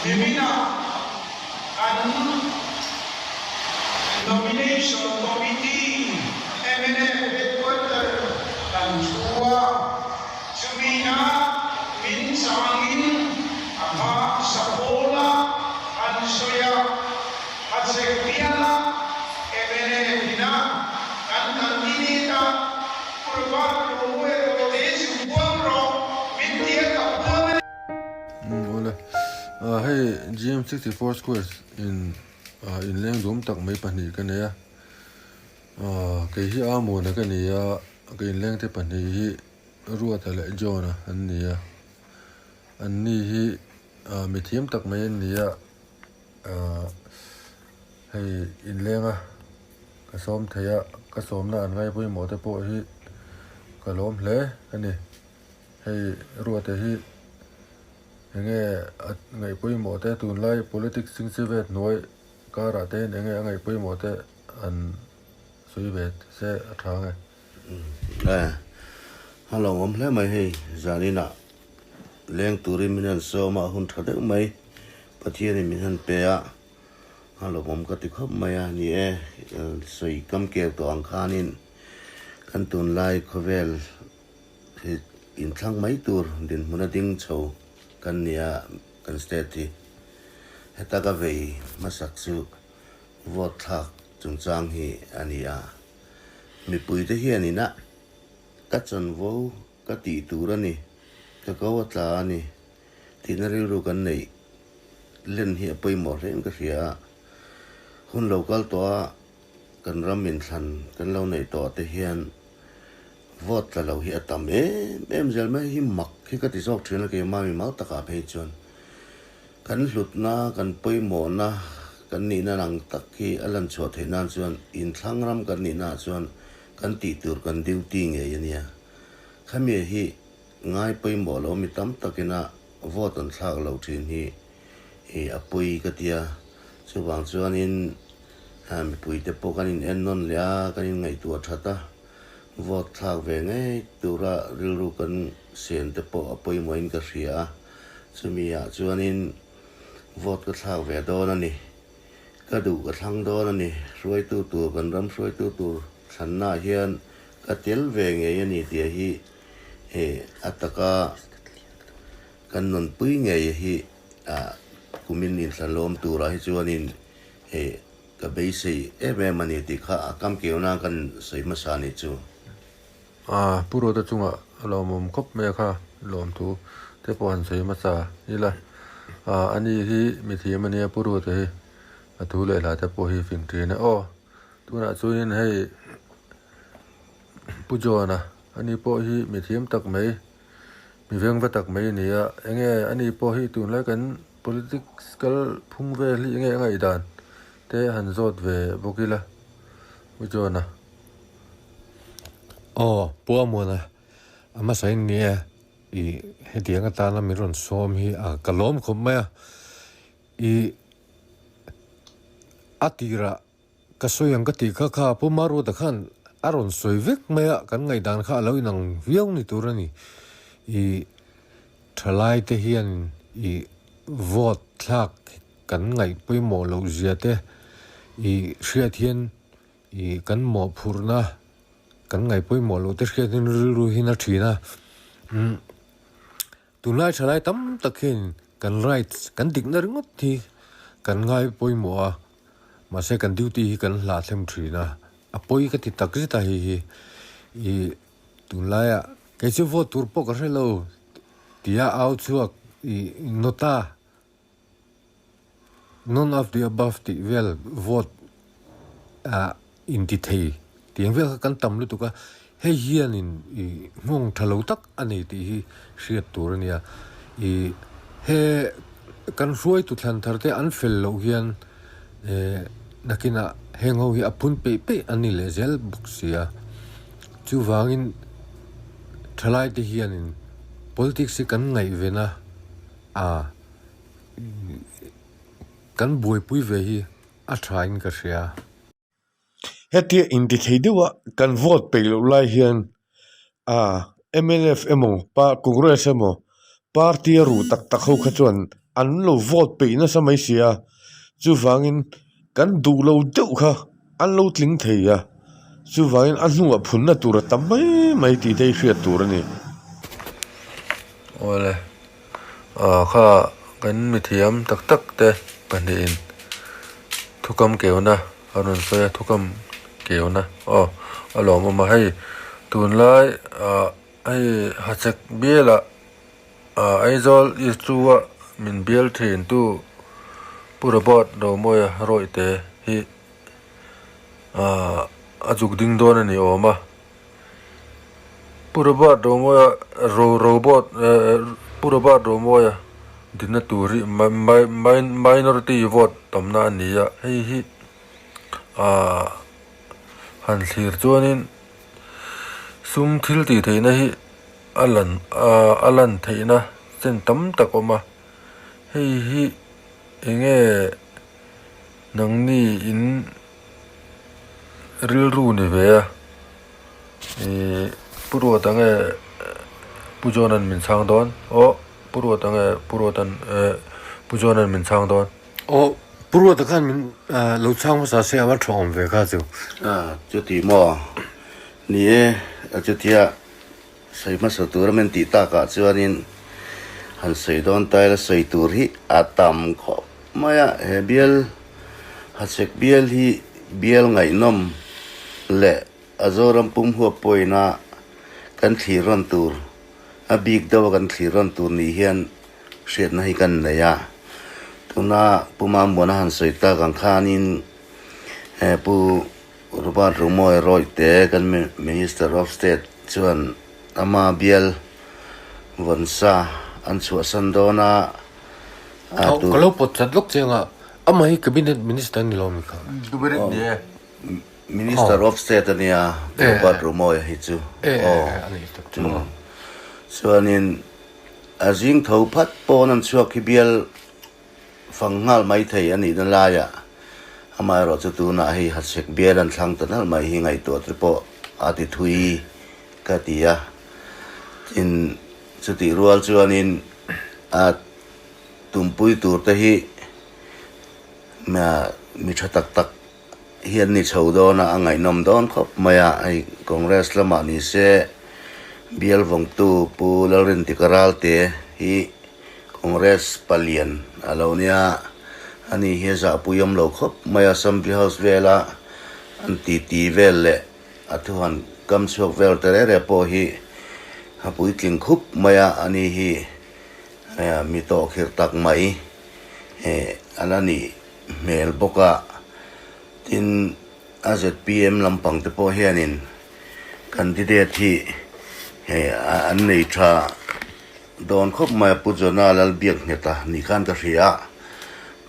Nimina kan Nomination Committee mnf Headquarter kan thu a, chumina min changin a kha Sapawla an sawi a, Hachhek biala mnf ina kan candidate a Purvat Romoe Rote zu puang rawh min tia ka puang a ni. Awle, hei GM 64 squares in inleng dum tak mai pahnih ka nei a, kei hi Amuna ka ni a, ka inleng te pahnih hi Ruata leh John-a an ni a, an ni hi mithiam tak mai an ni a, hei inlenga ka sawm thei a, ka sawmna an ngai pawimawh te pawh hi ka lawm hle a ni. Hei Ruata hi enge a ngaih pawimawh te tunlai politics chingchi vet hnuai karah te hian enge a ngaih pawimawh te an sawi ve se a tha nge. A lawmawm hle mai hei zaninah leng turin min han sawm a, a hun tha deuh mai Pathianin min han pe a, a lawmawm ka ti khawp mai a ni e, sawi kam keu tawh ang khanin kan tunlai khawvel hi inthlang mai tur dinhmun a ding chho kan ni a kan state hi heta ka vei hmasak chu vote thlak chungchang hi a ni a. Mipuite hian ina ka chanvo ka tih tur a ni, ka ko a tla a ni tihna rilru kan neih len hi a pawimawh hle in ka hria a. Hun lo kal tawh a kan ram inthlan kan lo neih tawh te hian vote tla lo hi a tam em em zel mai hi mak hi ka ti zawk thin a keimah mimal takah phei chuan. Kan hlutna, kan pawimawhna, kan nihna lang tak hi a lan chhuah theih nan chuan inthlang ram kan nihnaah chuan kan tih tur kan duty ngei a nia. Khami hi ngai pawimawh lo mi tam takina vote an thlak lo thin hi i a pawi ka tia. Chuvang chuanin mipuite pawh kan in ennawn leh a, kan in ngaihtuah that a, vote thlak ve ngei tura rilru kan sen te pawh a pawimawhin ka hria a. Chumi ah chuanin vote ka thlak ve dawn a ni. Ka duh ka thlang dawn a ni. Hruaitu tur, kan ram hruaitu tur thlanna ah hian ka tel ve ngei a ni tih hi a taka kan nunpui ngei hi kumin inthlanlawm turah hi chuanin ka beisei em em a ni tih kha a kamkeu nan kan sawi hmasa a nih chu. A Pu Ruata chungah a lawmawm khawp mai a kha lawmthu te pawh han sawi hmasa ila a ani hi mithiam a nia Pu Ruata hi a thu leh hla te pawh hi fing thin a aw tunah chuanin hei Pu John-a ani pawh hi mithiam tak mai mi vengva tak mai a ni a enge ani pawh hi tunlai kan politics kal phung vel hi enge a ngaihdan te han zawt ve bawk ila Pu John-a. Aw, Pu Amuana, a hmasa in ni e, i hetiang atana min rawn sawm hi a ka lawm khawp mai a, i a tirah ka sawi ang ka tih kha kha Pu Maruata khan a rawn sawi vek mai a, kan ngaihdan kha a lo inang viau ni tur a ni, i thalai te hian i vote thlak kan ngaih pawimawh loh zia te i hriat hian I kan mawhphurhna kan ngaih pawimawh loh te hriat in rilru hi na thin a, umm tunlai thalai tam tak hian kan rights kan dikna ringawt hi kan ngai pawimawh a, mahse kan duty hi kan hlah thleng thin a, a pawi ka ti tak zet a hei hi i tunlaiah kei chu vote tur pawh ka hre lo tia au chhuak i nota. None of the above tih vel vote ah inti thei tih ang vel kha kan tam lutuk a, hei hianin ih nghawng tha lo tak a nei tih hi hriat tur a nia. Ih he kan hruaitu thlan thar te an fel loh hian eh nakinah heng ho hi a phun peih peih an ni leh zel bawk si a, chuvangin thalai te hianin politics hi kan ngaihven a, a. Kan buaipui ve hi a tha in ka hria. Hetia intithei deuha kan vote peih loh lai hian mnf emaw Congress emaw party a ruh tak tak ho kha chuan an lo vote peih nasa mai si a, chuvangin kan duh lo deuh kha an lo tling thei a, chuvangin a hnuah phunna tur a tam mai mai tih te hi hriat tur a ni. Awle, ah kha kan mithiam tak tak te pahnihin thukam keuna a rawn sawi a, thukam keuna aw a lawmawm a, hei tunlai ah hei hachek bialah Ah Aizawl East chu a min bial thin tu Pu Robert Romawia Rawihte hi ah a zuk ding dawn a ni awm a. Pu Robert Romawia Ro Robot eh Pu Robert Romawia dinna tur hi minority vote tamna a ni a, hei hi ah han thlir chuanin sum thil tih theihna hi a lan a lan theihna chen tam tak a awm a hei hi eng nge nangni in rilru ni ve a ihh pu ruata nge pu John an min chhang dawn aw pu ruata nge pu ruatan eh pu John an min chhang dawn. Aw pu ruata khan min lo chhang hmasa se a va tha awm ve kha chu. A chuti maw ni e a chutia. Sawi hmasa tura min tih takah chuanin han sawi dawn ta ila sawi tur hi a tam khawp mai a, he bial Hachhek bial hi bial ngaihnawm leh a Zoram pum huap pawina kan thlir rawn tur a bik deuha kan thlir rawn tur ni hian hriatna hi kan nei a, tuna Pu Mambuana han sawi tak ang khanin he Pu Robert Rumawi Rawihte kan Minister of State chuan ama bial vawnsa an chhuahsan dawn a, a tu. Ka lo pawt chat lawk chiang a, amah hi Cabinet Minister a ni lo mi kha? Cabinet ni e. Minister of State a nia Robert Rumawi hi chu. Aw. Chuanin a zing tho phat pawn an chhuak hi bial Fang nghal mai thei a nihna laiah amaherawh chu tunah hei hachhek bial an thlang ta nalh mai hi ngaihtuah te pawh a ti thui ka ti a. Tin, chutih rual chuanin a tumpui tur te hi mi tha tak tak hi an ni chho dawn a, a ngaihnawm dawn khawp mai a. Hei Congress lamah ni se bial vawngtu Pu Lalrintika Ralte hi Congress palian a lo nia, ani hi a zahpui awm lo khawp mai a, Assembly House vela an titi vel leh a thuhan kam chhuak vel te reh reh pawh hi a puitling khup mai a, ani hi mi tawhkhirh tak mai a la nih hmel bawk a, tin a zpm lampang te pawh hianin candidate hi an nei tha. Dawn khawp mai a Pu Johna Lalbiak nghet a ni khan ka hria a,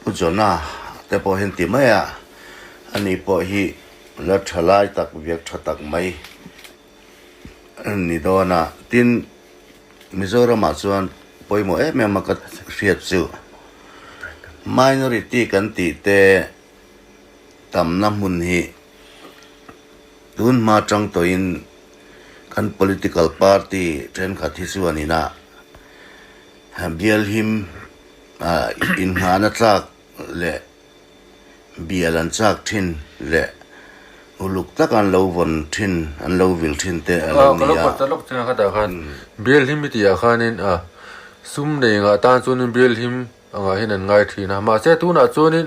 Pu Johna te pawh hian ti mai a, ani pawh hi la tha lai tak viak tha tak mai a ni dawn a, tin Mizoramah chuan pawimawh em em a ka hriat chu minority kan tih te tamna hmun hi Tun hma tang tawhin kan political party thenkhat hi chuan ina bial him inngahna tlak leh bial an chak thin leh uluk tak an lo vawn thin, an lo vil thin te a lo ni a. Ka lo pawt ta lawk chiang a khatah khan bial him i tihah khanin sum nei ngah tan chuanin bial him angah hian an ngai thin a, mahse tunah chuanin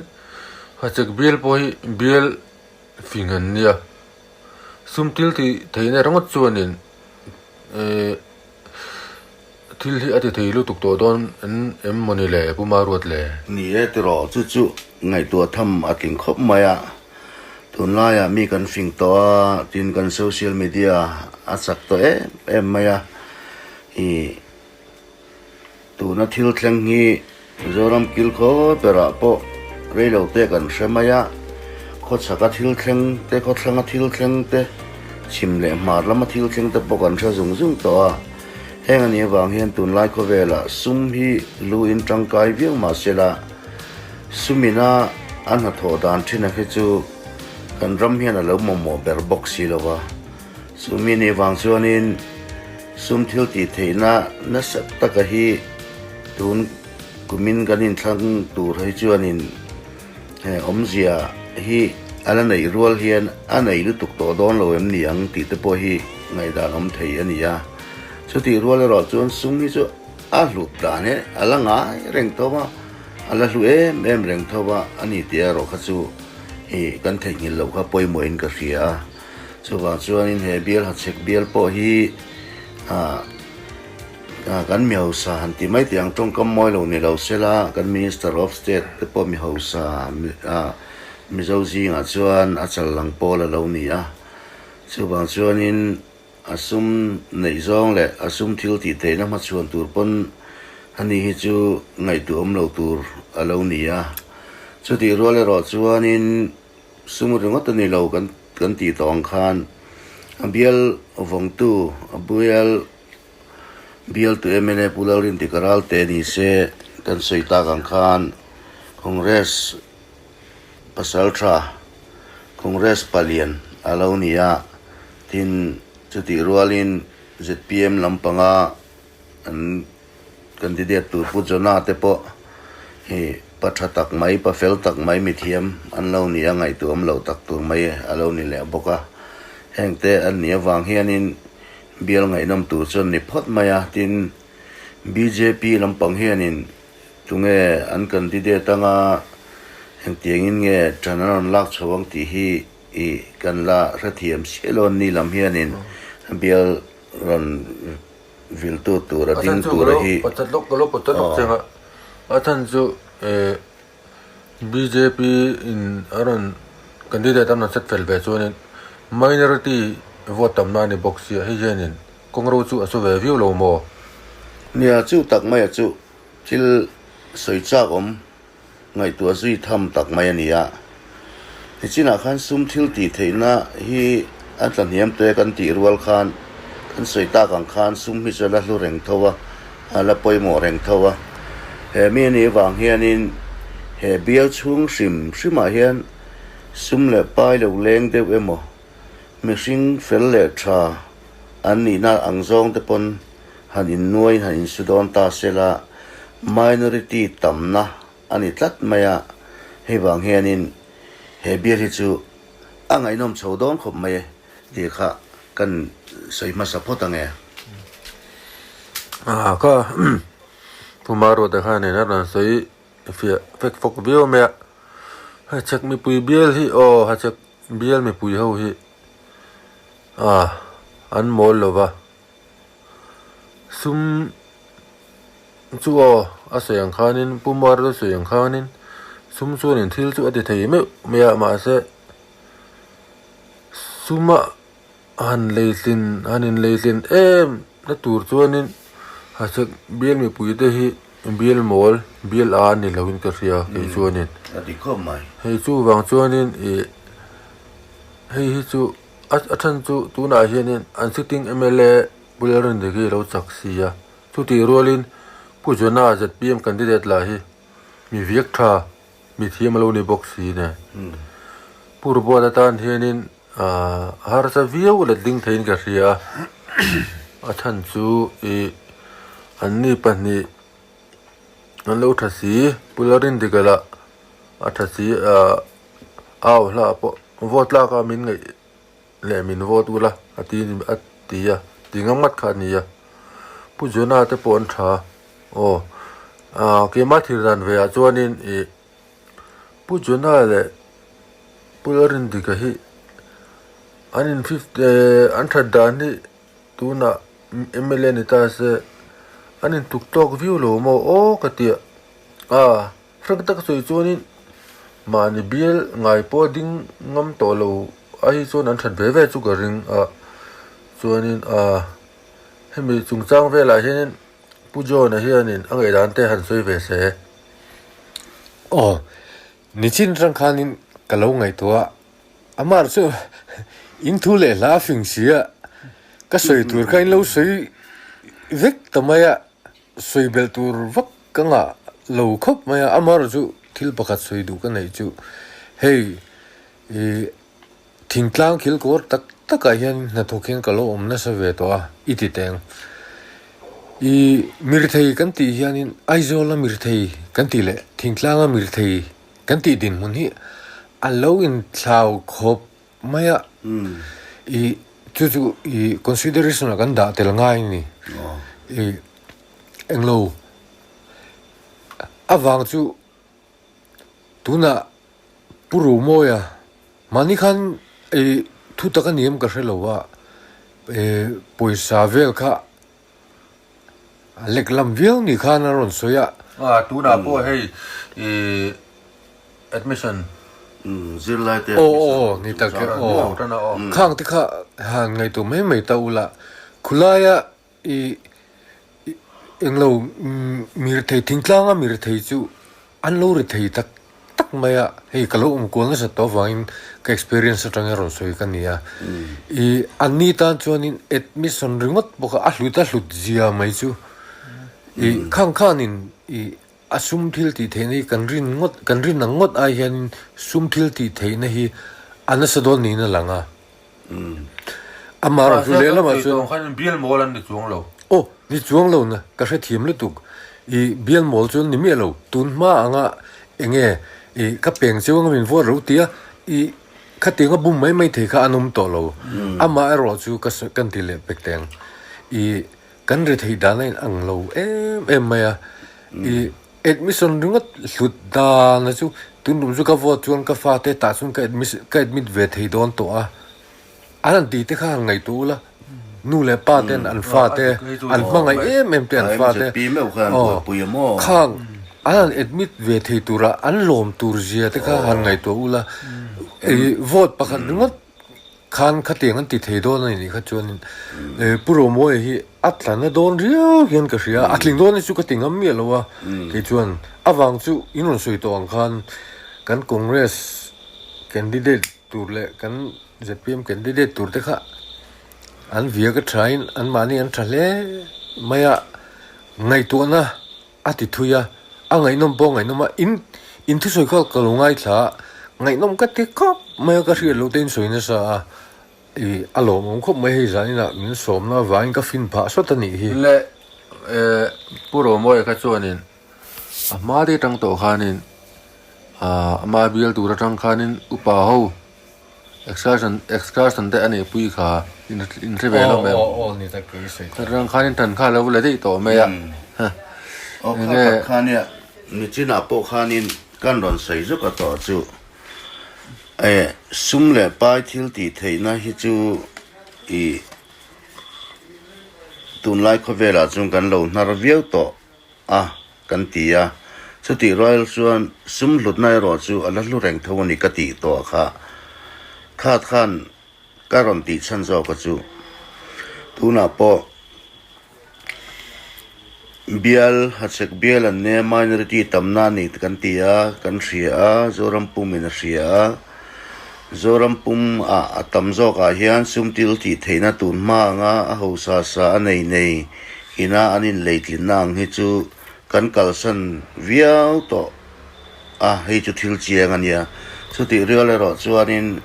hachek bial pawh hi bial Fing an nia. Sum thil tih theihna ringawt chuanin eh thil hi a ti thei lutuk tawh dawn em em mawni le Pu Maruat le? Ni e tiraw, chu chu ngaihtuah tham a tling khawp mai a. Tunlaiah mi kan fing tawh a, tin kan social media a chak tawh em em mai a. Ih Tuna thil thleng hi Mizoram kilkhaw berah pawh reilo te kan hre mai a, khawchhaka thil thleng te, khawthlanga thil thleng te, chhim leh hmar lama thil thleng te pawh kan hre zung zung tawh a. Heng a nih avang hian tunlai khawvelah sum hi lu in tangkai viau mah sela, sumina a hnathawh dan thin a khi chu kan ram hian a lo mamawh ber bawk si lo va. Chumi nih vang chuanin sum thil tih theihna nasa taka hi tun Kumin kan inthlang tur hi chuanin he awmzia hi a la neih rual hian a nei lutuk tawh dawn lo em ni ang tih te pawh hi ngaihdan awm thei a ni a. Chutih rual erawh chuan sum hi chu a hlut dan hi a la ngai reng tho a, a la hlu em em reng tho a, a ni tih erawh kha chu i kan theihnghilh loh kha pawimawhin ka hria a. Chuvang chuanin he bial hachhek bial pawh hi ah Kan mi hausa han ti mai tih ang tawngkam mawi lo ni lo sela, kan Minister of State te pawh mi hausa Mizo zingah chuan a chal lang pawl a lo ni a. Chuvang chuanin a sum neih zawng leh a sum thil tih theihna hmachhuan tur pawn ani hi chu ngaihtuah awm lo tur a lo ni a. Chutih rual erawh chuanin sum ringawt a ni lo kan kan tih tawh ang khan a bial vawngtu a bial Bialtu mla Pu Lalrintika Ralte ni se kan sawi tak ang khan Congress pasal tha, Congress palian a lo ni a, tin chutih rualin zpm lampanga an candidate tur Pu Johna te pawh hi pa tha tak mai, pa fel tak mai mithiam an lo ni a, ngaihtuah awm loh tak tur mai a lo ni leh bawk a. Hengte an nih avang hianin Bial ngaihnawm tur chuan ni phawt mai a, tin bjp lampang hianin tunge an candidate anga engtiangin nge ṭan an rawn lak chho ang tih hi i kan la hrethiam chiah lo ni lam hianin bial rawn viltu tur a ding tur a hi. A chhan chu Bjp in a rawn candidate an rawn set fel ve chuanin minority vote tamna a ni bawk sia, hei hianin kawngro chu a su ve viau lo maw? Nia, chu tak maia chu thil sawi chak awm ngaihtuah zui tham tak mai a ni a. Nichinah khan sum thil tih theihna hi a tla hniam tawh e kan tih rual khan kan sawi tak ang khan sum hi chu a la hlu reng tho a, a la pawimawh reng tho a. He mi anih avang hianin he bial chhung hrim hrimah hian sum leh pai lo leng deuh emaw mihring fel leh tha an nihna ang zawng te pawn han innuaiin han insu dawn ta sela minority tamna a ni tlat mai a, hei vang hianin he bial hi chu a ngaihnawm chho dawn khawp mai e tih kha kan sawi hmasa phawt ang e. A ka Pu Maruata khanin a rawn sawi fiah fek fawk viau mai a, Hachhek mipui bial hi aw Hachhek bial mipui ho hi a an mawl lo va, sum Chu aw, a sawi ang khanin, Pu Muarlo sawi ang khanin sum chuanin thil chu a ti thei meuh mai a, mahse suma han leitlin, han inleitlin em na tur chuanin Hachhek bial mipuite hi bial mawl, bial a ni loin ka hria kei chuanin. Hei chu vang chuanin ih hei hi chu a then chu tunah hianin an sitting mla Pu Lalrindiki a lo chak si a. Chutih rualin Pu Johna zpm candidate lah hi mi viak tha, mi thiam a lo ni bawk si nen. Pu Rubuat atan hianin a harsa viau let ding theiin ka hria a, a chhan chu ih anni pahnih an lo tha si, Pu Lalrindika lah a tha si, a au hla pawh vote lak a min ngaih. Leh min vote ula a ti a ti a, ti ngam ngat kha a ni a. Pu Johna te pawh an tha aw. Aaa keimah thil dan ve ah chuanin ih Pu Johna leh Pu Lalrindika hi an in eh an that dan hi tunah mla ni ta se an intuk tawk viau lo maw aw ka tia a. Hrang tak sawi chuanin mahni bial ngai pawh ding ngam tawh lo a hi chuan an that ve ve chu ka ring a, chuanin ah hemi chungchang velah hianin Pu John-a hianin a ngaihdan te han sawi ve se. Aw, nichin atang khanin ka lo ngaihtuah a, amah chu in thu leh hla a fing si a, ka sawi tur kha in lo sawi vek ta mai a. Sawi belh tur vak ka ngah lo khawp mai a, amaherawh chu thil pakhat sawi duh ka neih chu hei ih thingtlang thil kawr tak takah hian hnathawk hian ka lo awm nasa ve tawh a i ti teng. I mirthei kan tih hianin Aizawla mirthei kan tih leh Thingtlanga mirthei kan tih dinhmun hi a lo inthlau khawp mai a. I chu chu i consideration ah kan dah tel ngai a ni. I englo avang chu tunah Pu Romawia mahni khan i thu tak a ni em ka hre lo a, i pawisa vel kha a lek lam viau ni khan a rawn sawi a. A, tunah pawh hei i admission. Zirlai te Aw aw ni tak e aw. Khang te kha han ngaihtuah mai mai ta ula, khulaia I englo mirthei thingtlanga mirthei chu an lo ri thei tak tak mai a, hei ka lo awm kual nasa tawh avangin ka experience atangin rawn sawi ka ni a. I an ni tan chuanin admission ringawt bawk a, a hlut a hlut zia mai chu i khang khanin i a sum thil tih theihna hi kan rin ngawt kan rin ang ngawt ai hianin sum thil tih theihna hi a nasa dawn niin a lang a. Amah chu lehlamah chuan. Tawng khan bial mawl an ni chuang lo. Aw, ni chuang lo na, ka hrethiam lutuk. I bial mawl chu an ni miah lo. Tun hma anga enge i ka peng cheu anga min vuat ro tia i khatianga bum mai mai thei kha an awm tawh lo. Amah erawh chu ka kan ti leh pek teng. I kan rethei dan a inang lo em em mai a. I Admission ringawt hlut dan a chu tun tum chu ka vote chuan ka fate tah chuan ka admission ka admit ve thei dawn tawh a, an han tih te kha han ngaihtuah ula nu leh pa ten an fate an hmangaih em em te an fate aw khang an han admit ve thei tura an lawm tur zia te kha han ngaihtuah ula ih vote pakhat ringawt Khan khatiang an ti thei dawn a ni kha chuanin Pu Romawia hi a tla na dawn riau hian ka hria a, a tling dawn hi chu ka ti ngam miah lo a, kei chuan a vang chu in rawn sawi tawh ang khan kan Congress candidate tur leh kan zpm candidate tur te kha an viak a thain anmahni an tha hle mai a, ngaihtuahna A ti thui a, a ngaihnawm pawh a ngaihnawm a, in in thusawi kha ka lo ngaithla a, ngaihnawm ka ti khawp mai a, ka hriat loh te in sawi nasa a, ih a lawmawm khawp mai hei zaninah min sawmna avangin ka fin phah sawt a nih hi. Le eh Pu Romawia kha chuanin a hma te atang tawh khanin ah ama bial tur atang khanin upa ho Excursion excursion te a nih pui kha in in hre ve lo mai aw aw ni tak kei sawi tak rang khan in tan kha lo la daih tawh mai a aw kha tak khan nia nichinah pawh khanin kan rawn sawi zuk a tawh chu e sum leh pai thil tih theihna hi chu i tunlai khawvelah chuan kan lo hnar viau tawh a kan ti a, chutih rual chuan sum hlutna erawh chu a la hlu reng tho a ni ka tih tawh kha. Khat khan ka rawn tih chhan zawk a chu tunah pawh bial Hachhek bial an nia minority tamna a ni kan ti a, kan hria a, Zoram pumin a hria a, Zoram pum ah a tam zawkah hian sum til tih theihna tun hma anga a hausa sa a nei nei ina an inleitlinna ang hi chu kan kalsan viau tawh a, hei chu thil chiang a nia. Chutih rial erawh chuanin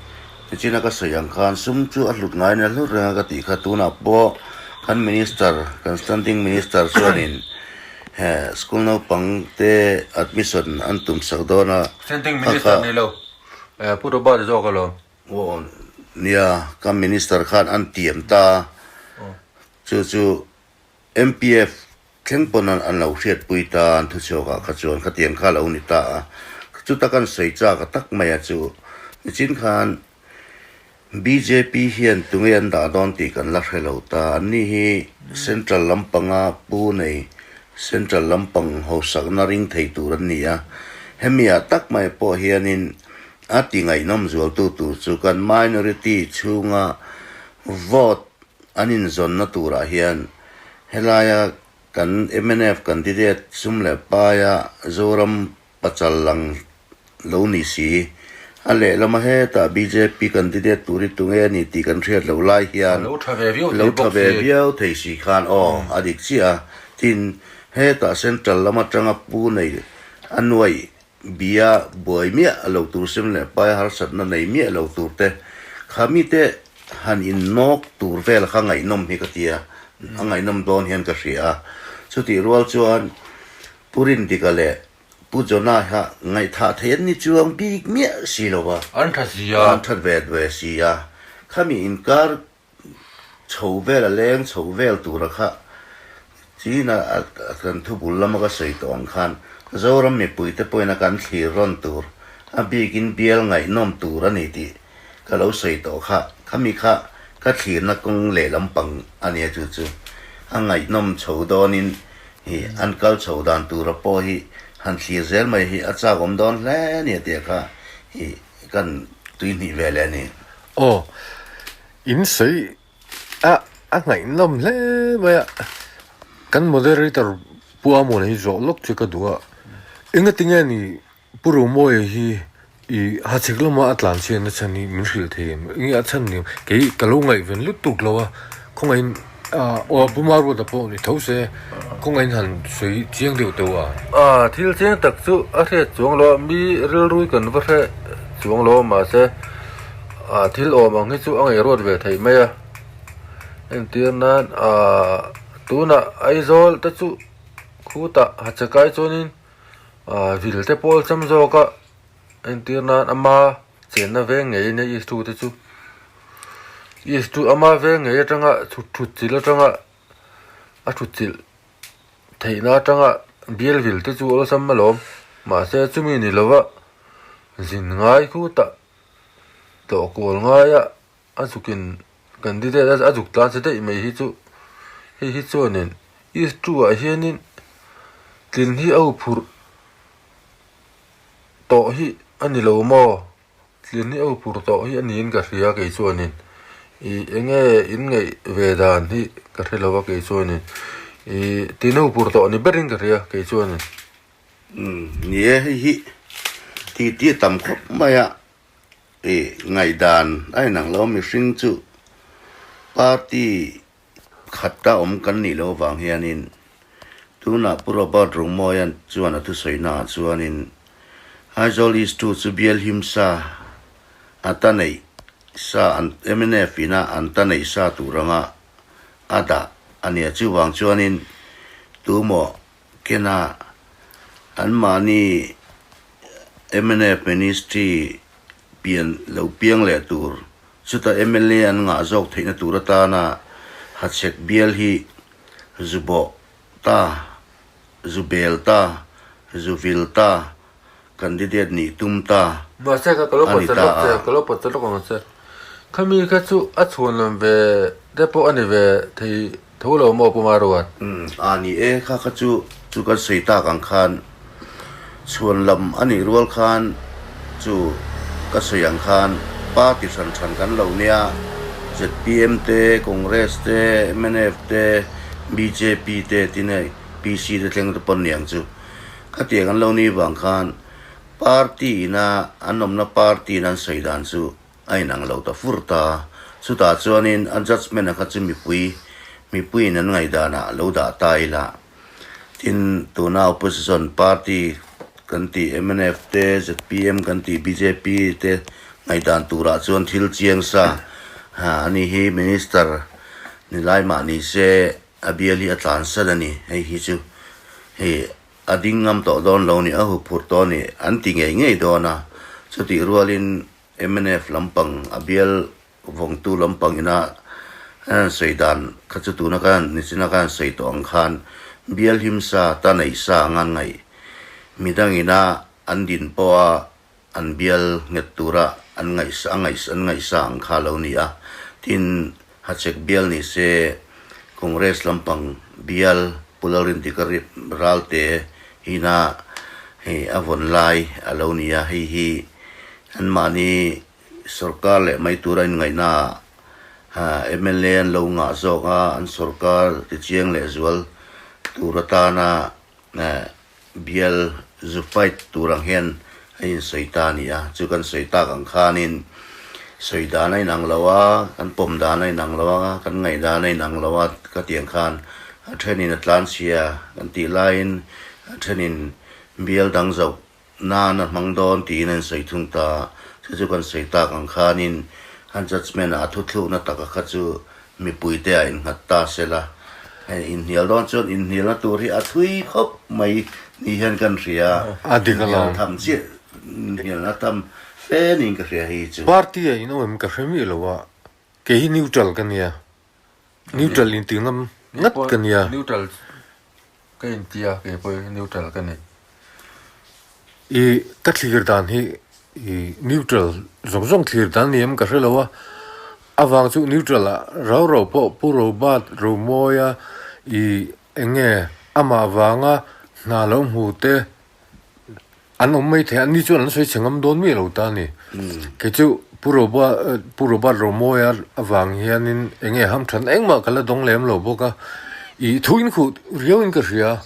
nichina ka sawi ang khan sum chu a hlut ngaiin a hlut reng a ka tih kha tunah pawh kan Minister, kan Standing Minister chuanin he school naupang te admission an tumsak dawn a, Standing Minister ni lo. Pu Robert zawk alawm. Aw nia, ka minister khan an tiam ta a, chu chu MPF thleng pawn an lo hriatpui ta an thuchhuakah kha chuan khatiang kha a lo ni ta a, chuta kan sawi chak a tak mai a chu nichin khan bjp hian tunge an dah dawn tih kan la hre lo ta, anni hi central lampanga pu nei Central lampang hausakna ring thei tur an ni a, hemi ah tak mai pawh hianin a ti ngaihnawm zualtu tur chu kan minority chhunga vote an inzawnna turah hian helaia kan mnf candidate sum leh paia Zoram Pachal lang lo ni si. A lehlama hetah bjp candidate tur hi tunge a ni tih kan hriat loh lai hian Lo tha ve viau lo thei tha bawk ve si. viau thei si khan aw a dik chiah a. Tin, hetah central lam atanga pu nei a nuaih bia buai miah lo tur sem leh pai harsatna nei miah lo tur te kha mite han innawk tur vel kha ngaihnawm hi ka tia, a ngaihnawm dawn hian ka hria a. Chutih rual chuan Pu Rindika leh Pu Jonah kha ngaihthah thei an ni chuang bik miah si lo va. An tha si a. An that ve ve si a. Khami inkar chho vel a leng chho vel tura kha China a kan thubul lama ka sawi tawh ang khan Zoram mipuite pawhin a kan thlir rawn tur a bikin bial ngaihnawm tur a ni tih ka lo sawi tawh kha. Khami kha ka thlirna kawng leh lampang a nia chu chu a ngaihnawm chho dawnin hi an kal chho dan tura pawh hi han thlir zel mai hi a chak awm dawn hle a nia tih kha hi kan tuihnih ve leh a ni. Aw, in sawi a a ngaihnawm hle mai a, kan moderator Pu Amona hi zawh lawk chu ka duh a, engatinge ni Pu Romawia hi i hachhek lama a tlan chhiatna chhan hi min hrilh thei em? Enge a chhan ni? Kei ka lo ngaihven lutuk lo a, khawngaihin aw Pu Maruata pawh ni tho se, khawngaihin han sawi chiang deuh teuh a. A thil chiang tak chu a hriat chuang lo a, mi rilrui kan va hre chuang lo a, mahse a thil awm ang hi chu a ngaihruat ve theih mai a. Entir nan tunah Aizawl te chu khutah hachhekai chuanin Vil te pawl cham zawk a entir nan ama chenna veng ngei ania East te chu East chu ama veng ngei atanga chhut thut chilh atanga a thut chilh theihna atanga bial vil te chu awlsam alawm mahse chumi ni lova zin ngai khutah tlawh kual ngaia A zukin candidate a zuk tlan che daih mai hi chu hei hi chuanin East two ah hianin tlin hi a huphurh tawh hi a ni lo maw tlin hi a huphurh tawh hi a niin ka hria kei chuanin ih eng nge in ngaih ve dan hi ka hre lo a kei chuanin ih tlin a huphurh tawh ni berin ka hria kei chuanin. Umm ni e hei hi titi a tam khawp mai a. I ngaihdan a inang lo mihring chu party khata awm kan nih loh avang hianin tunah Pu Robert Rungmawian chuan a thusawi naah chuanin Aizawl East 2 chu bial him sa a ta neih sa an mnf ina an ta neih sa tur anga a dah a nia chuvang chuanin tumaw Kena anmahni mnf Ministry pian lo piang leh tur, chuta mla an ngah zawk theihna tur atana hachhek bial hi zu bawh ta, zu bel ta, zu vil ta, candidate nih tum ta Mahse ka lo a ni pawt ta lawk che, a. ka lo pawt lawk ang che. Khami kha chu a chhuanlam ve te pawh a ni ve thei Tho lo maw Pu Maruat? Umm a ni e, kha kha chu chu kan sawi tak ang khan chhuan lam a nih rual khan chu ka sawi ang khan party hran hran kan lo nia, zpm te, Congress te, mnf te, bjp te tin hei PC te thleng te pawn niang chu khatiang an lo nih vang khan party ina an awmna party in an sawi dan chu A inang lo ta fur ta. Chutah chuanin a judgement a kha chu mipui, mipuiin an ngaihdanah lo dah ta ila. Tin, tuna opposition party kan tih mnf te, zpm kan tih bjp te ngaihdan turah chuan thil chiang sa a ni hi minister ni lai mah ni se a bial hi a tlansan a ni. Hei hi chu hei a ding ngam tawh dawn lo ni, a huphurh tawh a ni an ti ngei ngei dawn a. Chutih rualin Mnf lampang a bial vawngtu lampang ina an han sawi dan kha chu tuna ka han nichina ka han sawi tawh ang khan bial himsa ta nei sa anga an ngaih midang ina an din pawha an bial nghet tura an ngaih a ngaih an ngaih sa ang kha lo ni a. Tin, Hachhek bial ni se Congress lampang bial Pu Lalrindika Ralte hina hei a vawn lai a lo ni a, hei hi anmahni sorkar leh mai tura inngaihna ah mla an lo ngah zawk a, an sorkar tichiang leh zual tur atana Bial zu fight tur ang hian a insawi ta a ni a, chu kan sawi tak ang khanin sawi dan a inang lo a, kan pawm dan a inang lo a, kan ngaih dan a inang lo a ka tih ang khan a thenin a tlanchhia kan tih laiin a thenin bial dang zoh nan a hmang dawn tiin a insawi thung ta a, chu chu kan sawi tak ang khanin a judgement ah a thuthlukna taka kha chu mipuite ah innghat ta se la. Hei inhnial dawn chuan inhnialna tur hi a thui khawp mai ni hian kan hria. A dik alawm. Inhnial tham chiah, inhnialna tam fe niin ka hria hei chu. Party ah in awm em ka hre miah lo a, kei hi neutral ka nia. Neutral inti ngam ngat ka nia. Neutral ka inti a, kei pawh hi neutral ka ni. I ka thlir dan hi i neutral zawng zawng thlir dan ni em ka hre lo a, avang chu neutral ah rau rau pawh Pu Robert Romawia i eng nge amah vanga hna lo hmu te An awm mai thei a, ni chuan an sawi chhe ngam dawn miah lo ta a ni. Kei chu Pu Roba, Pu Robert Romawia avang hianin eng nge hamthan engmah ka la dawng lem lo bawk a, i thu in khuh riauin ka hria.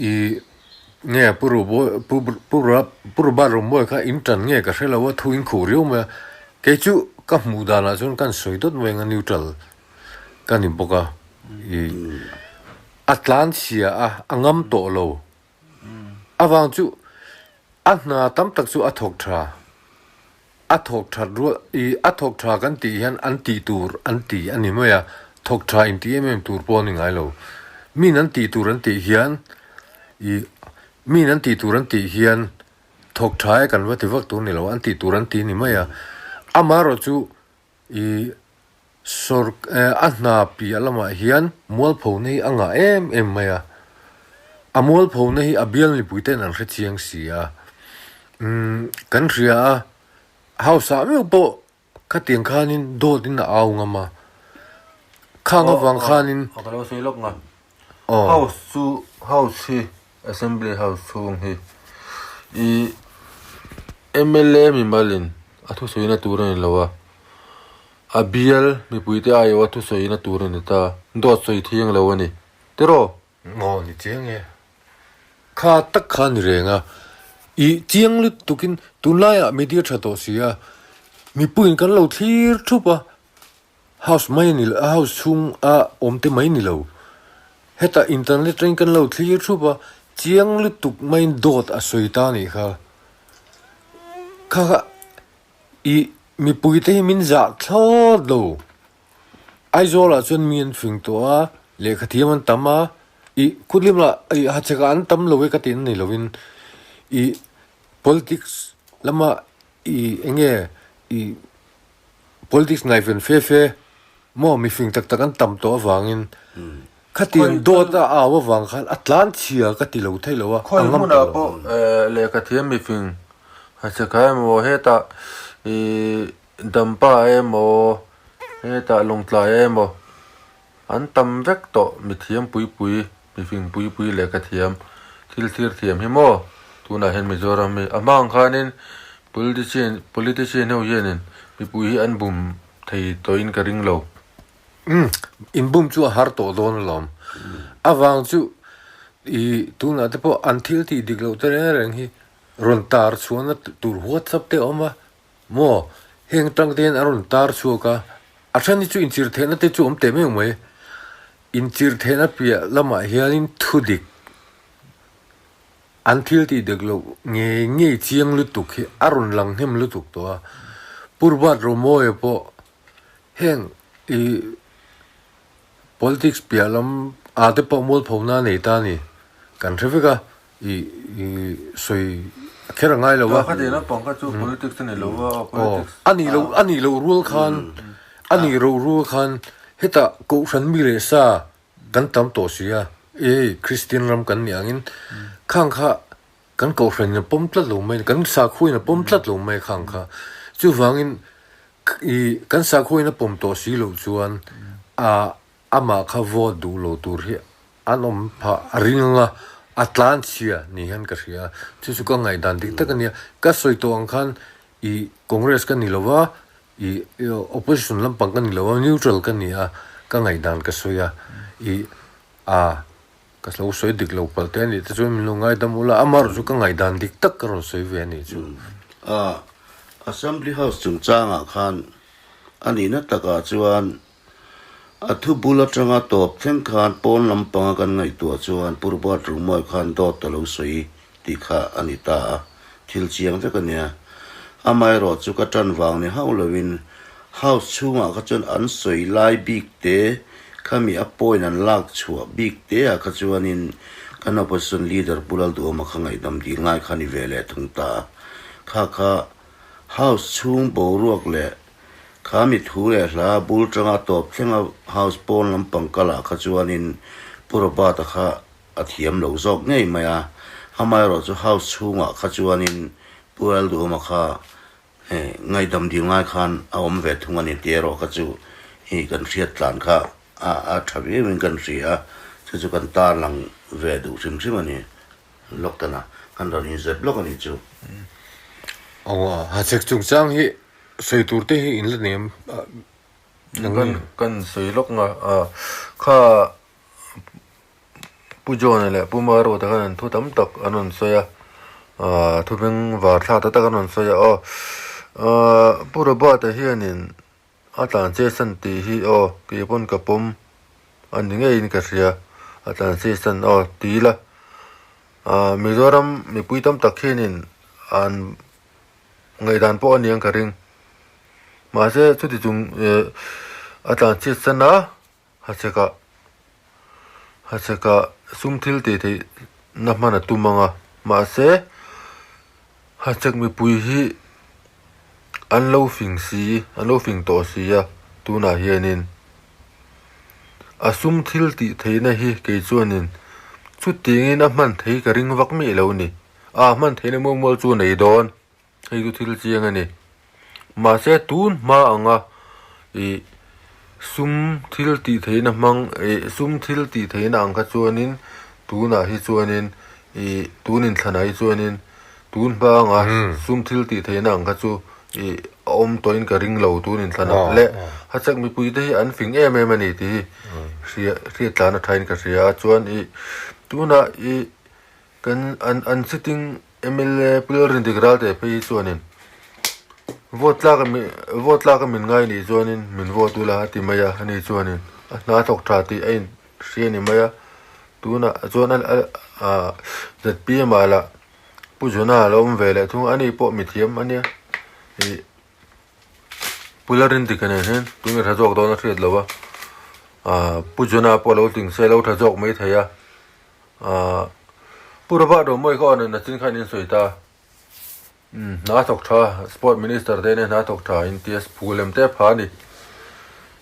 I nge Pu Robo, Pu Pu Pu Robert Romawia kha in tan nge ka hre lo a, thu in khuh riau mai a. Kei chu ka hmuh danah chuan kan sawi dawt mai ang a, neutral ka ni bawk a. I a tlan chhia a, a ngam tawh lo. Avang chu a hna tam tak chu a thawk tha. A thawk that rual i a thawk tha kan tih hian an tih tur an ti a ni mai a, thawk tha inti em em tur pawh a ni ngai lo. Min an tih tur an tih hian i min an tih tur an tih hian thawk tha e kan va ti vak tur a ni lo, an tih tur an ti a ni mai a. Amaherawhchu I sawr a hna piah lamah hian mualphona hi a ngah em em mai a, a mualphona hi a bial mipui ten an hre chiang si a, umm kan hria a, house ah meuh pawh khatiang khanin dawt in a au ngam a, khang avang khanin. Aw ka lo sawi lawk nga, house chu house hi Assembly House chhung hi i mla mimalin a thusawina tur a ni lo a, a bial mipuite aiawh a thusawina tur a ni ta, dawt sawi thiang lo a ni tiraw? Aw ni chiang e, kha tak kha ni reng a, i chiang lutukin tunlaiah media tha tawh si a, mipuiin kan lo thlir thup a, House mai a ni lo, house chhung a awm te mai ni lo. Hetah internet atangin kan lo thlir thup a, chiang lutuk maiin dawt a sawi ta anih kha. Kha kha i mipui te hi min zah thlawt lo. Aizawl ah chuan mi an fing tawh a, lehkha thiam an tam a, i kutlim lah i hachhek ah an tam lo e ka tih na ni lovin i politics lama i eng nge i Politics ngaihven fe fe maw mifing tak tak an tam tawh avangin khatiang dawt a au avang khan a tlan chhia ka ti lo thei lo a, a Khawi ngam hmunah tawh lo. pawh lehkha thiam mifing hachhekha emaw hetah ih Dampa emaw hetah Lawngtlai emaw An tam vek tawh mithiam pui pui, mifing pui pui leh ka thiam, thil thlir thiam hi maw? Tunah hian Mizoram hi a hma ang khanin politician politician ho hianin mipui hi an bum thei tawhin ka ring lo. Umm, in bum chu a har tawh dawn alawm. Avang chu i tunah te pawh an thil tih dik loh te reng reng hi rawn tar chhuahna tur WhatsApp te a awm a, Maw? Heng tang te hian a rawn tar chhuak a, a then hi chu inchir theihna te chu awm teh meuh mai. Inchir theihna piah lamah hianin thu dik, an thil tih dik loh ngei ngei chiang lutuk hi a rawn lang hnem lutuk tawh a. Purbat Romawia pawh heng ih politics piah lam ah te pawh mualphona a nei ta a ni, kan hre vek a. I i sawi a kher a ngai lo a. Kha tih naupang kha chu politics a ni lo a, politics. Aw, a nih loh a nih loh rual khan a nih loh rual khan hetah Kohhran mi leh sa kan tam tawh si a, ei Kristian ram kan nih angin khang kha kan Kohhran in a pawm tlat lo mai, kan sakhuain a pawm tlat lo mai khang kha. Chuvangin i kan sakhuain a pawm tawh si loh chuan a Amah kha vote duh lo tur hi an awm phah a ring ang a, a tlan chhia ni hian ka hria a, chu chu ka ngaihdan dik tak a nia. Ka sawi tawh ang khan i Congress ka ni lo va, i opposition lampang ka ni lo va, neutral ka ni a, ka ngaihdan ka sawi a, i a ka lo sawi dik lo palh te a nih te chuan min lo ngaidam ula, amaherawh chu ka ngaihdan dik tak ka rawn sawi ve a nih chu. A Assembly House chungchangah khan a nihna takah chuan A thu bul atanga tawp thleng khan pawn lampanga kan ngaihtuah chuan Purbat Rumawi khan dawt a lo sawi tih kha a ni ta a, thil chiang vek a nia. Amaherawh chu ka ṭan vang ni hauh loin House chhungah kha chuan an sawi lai bik te Khami a point an lak chhuah bik te ah kha chuanin kan opposition leader Pu Lalduhawma kha ngaihdam dil ngai kha ni ve leh thung ta a. Kha kha House chhung boruak leh khami thu leh hla bul tanga tawp thlenga House pawn lampang kalah kha chuanin Pu Robert-a kha a thiam lo zawk ngei mai a. Amaherawhchu House chhungah kha chuanin Pu Lalduhawma kha Ngaihdam dil ngai khan a awm ve thung a ni tih erawh kha chu hi kan hriat tlan kha a tha viauin kan hria a, chu chu kan tarlang ve duh hrim hrim a ni. Lockdown a kan rawn inzep lawk a nih chu. Aw hachhek chungchang hi sawi tur te hi in la nem Kan kan sawi lawk nga kha Pu John-a leh Pu Maruata khan an thu tam tak an rawn sawi a, aaa thu beng var thlak ta tak an rawn sawi a aw. Aaa Pu Robert-a hianin a tlan che san tih hi aw kei pawn ka pawm a ni ngeiin ka hria, a tlan che san aw ti ila. Aaa Mizoram mipui tam tak hianin an ngaihdan pawh a niang ka ring. Mahse chuti chung eh a tlan chhiat san a. Hachhekah Hachhekah sum thil tih theih na hman a tum ang a, mahse Hachhek mipui hi an lo fing si, an lo fing tawh si a tunah hianin a sum thil tih theihna hi kei chuanin chutiangin a hman thei ka ring vak miah lo a ni. A hman theihna mual mual chu a nei dawn. Hei chu thil chiang a ni. Mahse tun hma anga ih sum thil tih theihna hmang ih sum thil tih theihna ang kha chuanin tunah hi chuanin ih tun inthlanah hi chuanin tun hma anga sum thil tih theihna ang kha chu ih a awm tawhin ka ring lo tun inthlanah leh hachhek mipui te hi an fing em em a ni tih hi hria hriat tlan a thain ka hria a chuan ih tunah ih Kan an an sitting mla Pu Lalrindik Ralte phei hi chuanin vote tlak a vote tlak a min ngai nih chuanin min vote ula a ti mai a ani chuanin a hna thawk tha tih a in hria a ni mai a tunah chuan a ah zpm ah lah Pu Johna a lo awm ve leh thung a ani pawh mithiam a nia ih Pu Lalrindik a nen hian tunge tha zawk dawn a hriat loh a ah Pu Johna pawh a lo tling se a lo tha zawk mai thei a. Ahh Pu Robert Romawii kha aw nachin khan in sawi ta umm hna thawk tha sport minister te nen hna thawk tha in tia phul lem te a pha a ni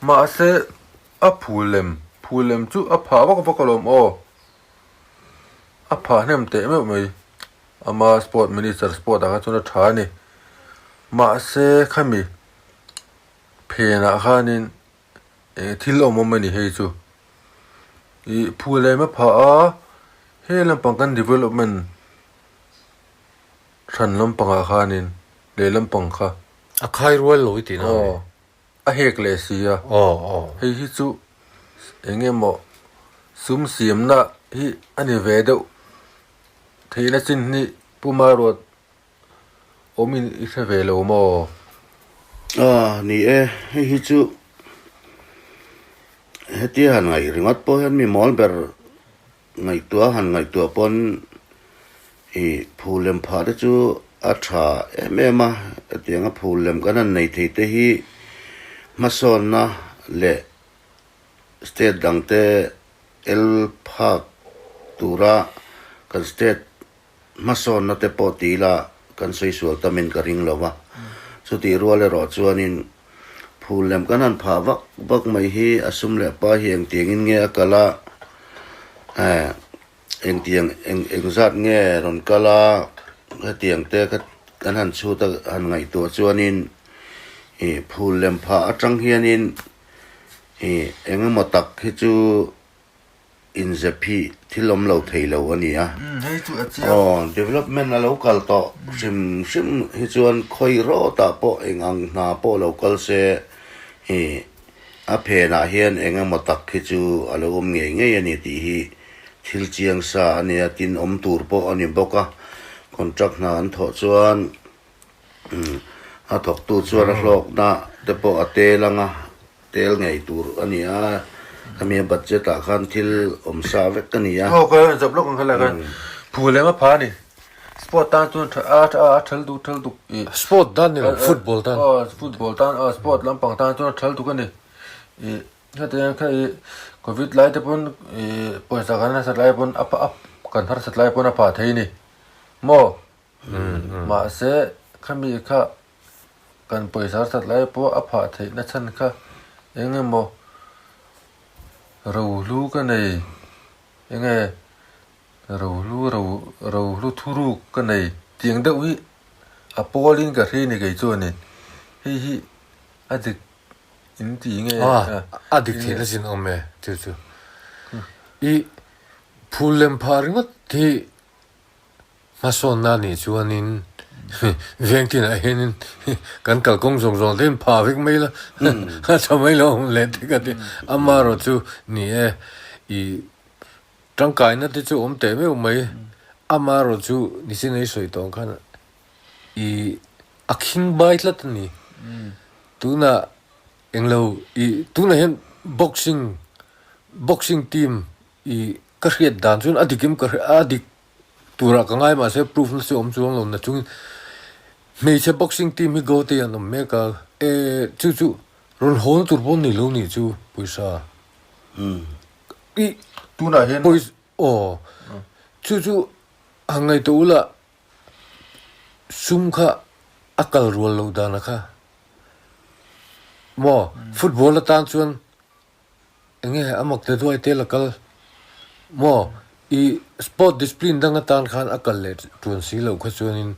mahse a phul lem phul lem chu a phah vak vak alawm aw a phah hnem teh meuh mai ama sport minister sport ah kha chuan a tha a ni mahse khami phenah khanin Eng thil awm awm a ni hei chu ih phul lem a phah a he lampang kan development hran lampangah khanin leh lampang kha A khai rual lo i tih na aw a hek leh si a aw aw hei hi chu eng emaw sum siamna hi a ni ve deuh theihna chin hi Pu Maruat Awmin i hre ve lo maw? Aw, ni e, hei hi chu hetia han ngaih ringawt pawh hian mi mawl ber ngaihtuah han ngaihtuah pawn ih phul lem phah te chu a tha em em a, hetianga phul lem kan han nei thei te hi hmasawnna leh state dangte el phak tura kan state Hmasawnna te pawh ti ila kan sawi sual tamin ka ring lo va, chutih rual erawh chuanin phul lem kan han phah vak vak mai hi a sum leh pa hi engtiangin nge a kal a, eh engtiang eng engzat nge rawn kal a, hetiang te kha kan han chhut a han ngaihtuah chuanin ih phul lem phah atang hianin ih engemaw tak hi chu Inzep hi thil awm lo thei lo a ni a. Aw, development a lo kal tawh hrim hrim hi chuan khawi rawtah pawh eng ang hna pawh lo kal se hi a phenah hian eng emaw tak hi chu a lo awm ngei ngei a ni tih hi thil chiang sa a nia, tin awm tur pawh a ni bawk a. Contract hna an thawh chuan a thawktu chuan a hlawkna te pawh a tel ang a. Tel ngei tur a ni a, khami a budget ah khan thil awm sa vek a ni a. Aw ka zap lawk ang khalai khan phu lem a pha a ni. Sport tan chuan tha a tha a thal duh thal duk i. Sport tan ni lo football tan. Aw football tan aw sport lampang tan chuan a thal duk a ni i. Hetiang kha i covid lai te pawn i pawisa kan harsat lai pawn a kan harsat lai pawn a phah thei a ni maw? Mahse khami kha kan pawisa harsat lai pawh a phah theih na chhan kha eng emaw rohlu ka nei eng nge rohlu ro rohlu thuruk ka nei tiang deuh hi a pawlin ka hria a ni kei chuanin hei hi a dik In ti nge? A, a dik theih na zin awm e chu chu. I phul lem phah ringawt hi hmasawnna a nih chuanin veng tinah hianin kan kalkawng zawng zawng te in phah vek mai la a tha mai lo awm leh te ka ti. Amaherawh chu ni e, i tangkaina te chu awm teh meuh mai. Amaherawh chu nichin ei sawi tawh ang khan I a khing bai tlat a ni. Tunah englo i tunah hian boxing boxing team i ka hriat dan chuan a dikim ka a dik turah ka ngai mahse proof na chu awm chuang lo na chungin hmeichhe boxing team hi Goa-te an awm mek a e chu chu rawn haw na tur pawh ni lo nih chu pawisa i tunah hian pawisa aw chu chu han ngaihtuah ula. Sum kha a kal rual loh dan a kha maw football atan chuan eng nge a mak te duai te la kal maw i sport discipline dang atan khan a kal leh tuan si loh kha chuanin